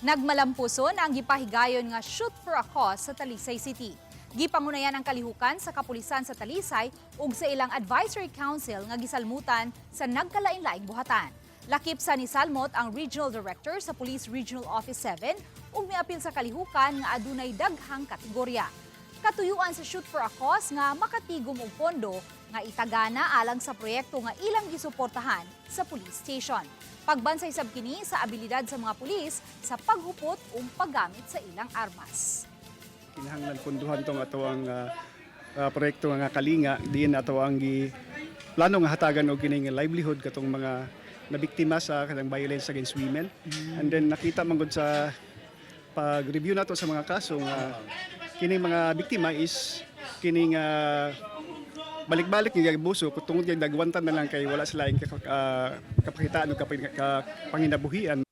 Nagmalampuson ang gipahigayon nga Shoot for a Cause sa Talisay City. Gipangunayan ang kalihukan sa kapulisan sa Talisay ug sa ilang advisory council nga gisalmutan sa nagkalain-laing buhatan. Lakip sa nisalmot ang Regional Director sa Police Regional Office 7 ug miapil sa kalihukan nga adunay daghang kategorya. Katuyuan sa Shoot for a Cause nga makatigom og pondo nga itagana alang sa proyekto nga ilang gisuportahan sa police station. Pagbansay sab kini sa abilidad sa mga pulis sa paghupot ug paggamit sa ilang armas. Kinahanglan punduhan tong ato ang proyekto nga Kalinga diin ato ang gi plano nga hatagan og kining livelihood katong mga nabiktima sa kanang violence against women. And then nakita man gud sa pag-review nato sa mga kaso nga kining mga biktima is kining balik-balik nga abuso tungod kay nagwantan na lang kay wala sila kapakitaan o panginabuhian.